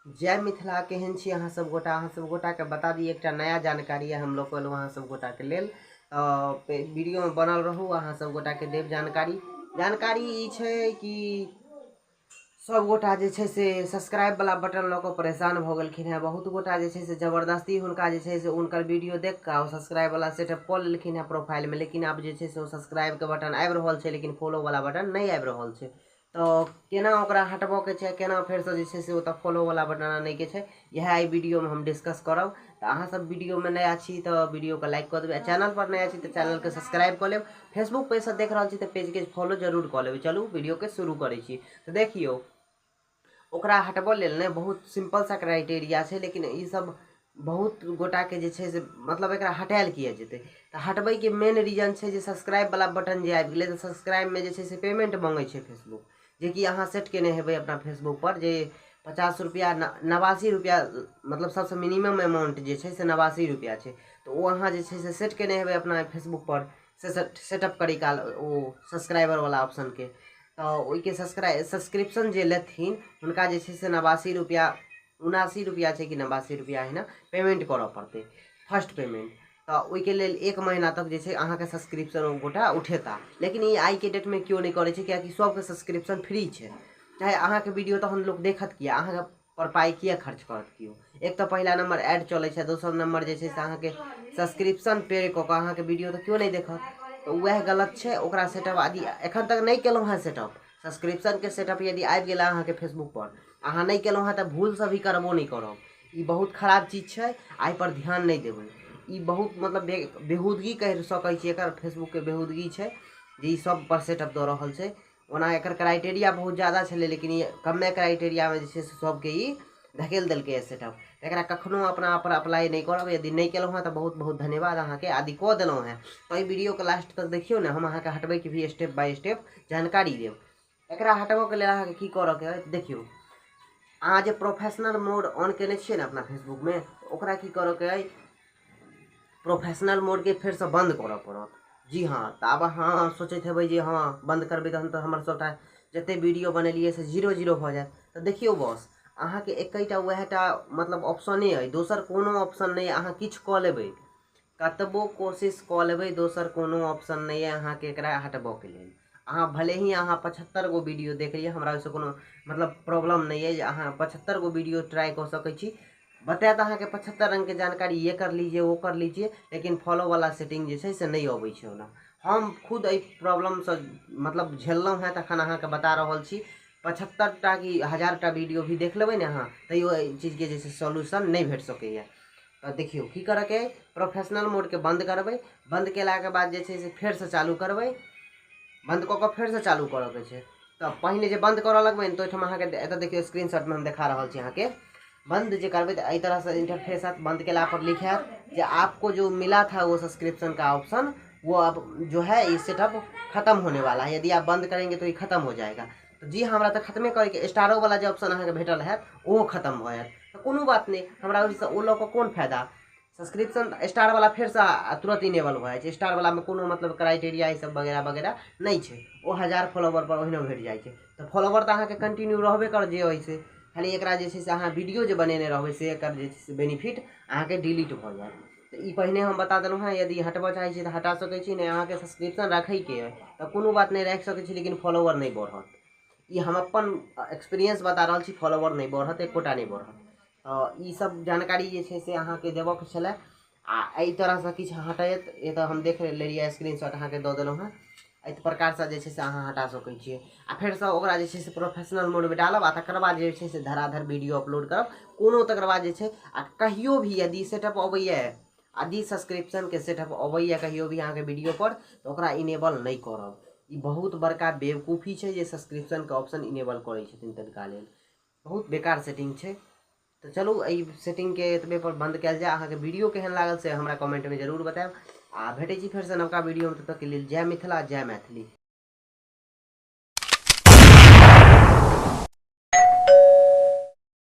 जय मिथिला। केहन छी अहाँ सब गोटा? अहाँ सब गोटा के बता दी एकटा नया जानकारी है हम लोग कहलहुँ अहाँ सब गोटा के लेल। वीडियो में बनल रहू, अहाँ सब गोटा के देव जानकारी। जानकारी ई छै कि सब गोटा जे छै से सब्सक्राइब वाला बटन लऽ कऽ परेशान भऽ गेलखिन हेँ। बहुत गोटा जे छै से जबरदस्ती हुनका जे छै से हुनकर वीडियो देख कऽ ओ सब्सक्राइब वाला सेटअप कऽ लेलखिन हेँ प्रोफाइलमे, लेकिन आब जे छै से ओ सब्सक्राइबके बटन आबि रहल छै लेकिन फॉलो वाला बटन नहि आबि रहल छै। तऽ केना ओकरा हटबऽके छै, केना फेरसँ जे छै से ओतऽ फॉलो वाला बटन आनैके छै, इएह एहि वीडियोमे हम डिस्कस करब। तऽ अहाँ सब वीडियोमे नया छी तऽ वीडियोके लाइक कऽ देबै, आ चैनल पर नया छी तऽ चैनलके सब्सक्राइब कऽ लेब, फेसबुक पेजसँ देख रहल छी तऽ पेजके फॉलो जरूर कऽ लेबै। चलू वीडियोके शुरू करै छी। तऽ देखियौ, ओकरा हटबऽ लेल ने बहुत सिम्पल सा क्राइटेरिया छै, लेकिन ई सब बहुत गोटाके जे छै से मतलब एकरा हटायल किया जेतै। तऽ हटबैके मेन रीजन छै जे सब्सक्राइब वाला बटन जे आबि गेलै तऽ सब्सक्राइबमे जे छै से पेमेंट मङ्गै छै फेसबुक, जेकि अहाँ सेट केने हेबै अपना फेसबुक पर जे 50 रुपैआ 89 रुपैआ, मतलब सबसँ मिनिमम अमाउंट जे छै से 89 रुपैआ छै। तऽ ओ अहाँ जे छै से सेट केने हेबै अपना फेसबुक पर से सेटअप करै काल ओ सब्सक्राइबर वाला ऑप्शनके, तऽ ओहिके सब्सक्रिप्शन जे लेथिन हुनका जे छै से 89 रुपैआ, 79 रुपैआ छै कि 89 रुपैआ है ना, पेमेंट करऽ पड़तै फर्स्ट पेमेंट। तऽ ओहिके लेल 1 महीना तक जे छै अहाँके सब्सक्रिप्शन ओ गोटा उठेता। लेकिन ई आइके डेटमे केओ नहि करै छै, कियाकि सबके सब्सक्रिप्शन फ्री छै। चाहे अहाँके वीडियो तहन लोक देखत किया, अहाँके पर पाइ किया खर्च करत केओ। एक तऽ पहिला नंबर एड चलै छै, दोसर नंबर जे छै से अहाँके सब्सक्रिप्शन पे कऽ कऽ अहाँके वीडियो तऽ केओ नहि देखत। तऽ वएह गलत छै। ओकरा सेटअप आदि एखन तक नहि केलहुँ हेँ। सेटअप सब्सक्रिप्शनके सेटअप यदि आबि गेल अहाँके फेसबुक पर, अहाँ नहि केलहुँ हेँ तऽ भूलसँ भी करबो नहि करब। ई बहुत खराब चीज छै, एहिपर ध्यान नहि देबै। ई बहुत मतलब बेहूदगी कहि सकै छी, एकर फेसबुकके बेहूदगी छै जे ई सब पर सेटअप दऽ रहल छै। ओना एकर क्राइटेरिया बहुत ज्यादा छलै, लेकिन ई कमे क्राइटेरियामे जे छै से सबके ई धकेल देलकै सेटअप। एकरा कखनो अपना पर अप्लाई नहि करब। यदि नहि केलहुँ हेँ तऽ बहुत बहुत धन्यवाद अहाँके। आदि कऽ देलहुँ हेँ तऽ एहि वीडियोके लास्ट तक देखियौ ने, हम अहाँके हटबैके भी स्टेप बाय स्टेप जानकारी देब। एकरा हटबऽके लेल अहाँके की करऽके अछि, देखियौ अहाँ जे प्रोफेशनल मोड ऑन केने छियै ने अपना फेसबुकमे, ओकरा की करऽके अछि, प्रोफेशनल मोडके फेरसँ बन्द करऽ पड़त। जी हाँ, तऽ आब अहाँ सोचैत हेबै जे हँ बन्द करबै तहन तऽ हमर सबटा जते वीडियो बनेलियै से जीरो जीरो भऽ जायत। तऽ देखियौ बॉस, अहाँके एकेटा वएहटा मतलब ऑप्शने अइ, दोसर कोनो ऑप्शन नहि। अहाँ किछु कऽ लेबै, कतबो कोशिश कऽ लेबै, दोसर कोनो ऑप्शन नहि अइ अहाँके एकरा हटबऽके लेल। अहाँ भले ही अहाँ 75 गो वीडियो देख लिअ, हमरा ओहिसँ कोनो मतलब प्रॉब्लम नहि अइ जे अहाँ 75 गो वीडियो ट्राई कऽ सकै छी। बतायत अहाँके 75 रङ्गके जानकारी, ये कर लीजिए वो कर लीजिए, लेकिन फॉलो वाला सेटिंग जे छै से नहि अबै छै। ओना हम खुद एहि प्रॉब्लमसँ मतलब झेललहुँ हेँ, तखन अहाँके बता रहल छी। 75टा कि 1000टा वीडियो भी देख लेबै ने अहाँ, तैयो एहि चीजके जे छै सॉल्यूशन नहि भेट सकैए। तऽ देखियौ की करऽके अइ, प्रोफेशनल मोडके बन्द करबै। बन्द केलाके बाद जे छै से फेरसँ चालू करबै। बन्द कऽ कऽ फेरसँ चालू करऽके छै। तऽ पहिने जे बन्द करऽ लगबै ने तऽ ओहिठाम अहाँके एतऽ देखियौ स्क्रीनशॉटमे हम देखा रहल छी अहाँके। बंद जे करबै तऽ एहि तरहसँ इंटरफेस आयत। बंद केला पर लिखायत जे आपको जो मिला था वो सब्सक्रिप्शन का ऑप्शन वो अब जो है ये सेटअप खत्म होने वाला है, यदि आप बंद करेंगे तो ये खत्म हो जाएगा। तऽ जी हमरा तऽ खत्मे करैके, स्टारो वाला जे ऑप्शन अहाँके भेटल हैत ओहो खत्म भऽ जायत। तऽ कोनो बात नहि, हमरा ओहिसँ ओ लऽ कऽ कोन फायदा। सब्सक्रिप्शन स्टार वाला फेरसँ तुरंत इनेबल भऽ जाइ छै। स्टार वालामे कोनो मतलब क्राइटेरिया ई सब वगैरह वगैरह नहि छै, ओ 1000 फॉलोवर पर ओहिना भेट जाइ छै। तऽ फॉलोवर तऽ अहाँके कंटिन्यू रहबे करत जे होइ छै, खाली एकरा जे छै से अहाँ वीडियो जे बनेने रहबै से एकर जे छै से बेनिफिट अहाँके डिलीट भऽ जायत। तऽ ई पहिने हम बता देलहुँ हेँ, यदि हटबऽ चाहै छी तऽ हटा सकै छी, नहि अहाँके सब्सक्रिप्शन रखैके अइ तऽ कोनो बात नहि, राखि सकै छी, लेकिन फॉलोवर नहि बढ़त। ई हम अपन एक्सपीरियंस बता रहल छी, फॉलोवर नहि बढ़त, एकोटा नहि बढ़त। तऽ ई सब जानकारी जे छै से अहाँके देबऽके छलै। आ एहि तरहसँ किछु हटैत एतऽ हम देख लेलियै, स्क्रीनशॉट अहाँके दऽ देलहुँ हेँ। एहि प्रकारसँ जे छै से अहाँ हटा सकै छियै आ फेरसँ ओकरा जे छै से प्रोफेशनल मोडमे डालब आ तकर बाद जे छै से धराधर वीडियो अपलोड करब कोनो। तकर बाद जे छै आ कहियो भी यदि सेटअप अबैए, यदि सब्सक्रिप्शनके सेटअप अबैए कहियो भी अहाँके वीडियो पर, तऽ ओकरा इनेबल नहि करब। ई बहुत बड़का बेवकूफी छै जे सब्सक्रिप्शनके ऑप्शन इनेबल करै छथिन तनिका लेल, बहुत बेकार सेटिंग छै। तऽ चलू एहि सेटिंगके एतबे पर बंद कयल जाय। अहाँके वीडियो केहन लागल से हमरा कमेंटमे जरूर बतायब आ भेटै छी फेरसँ नवका वीडियोमे। तब तकके लेल जय मिथिला, जय मैथिली।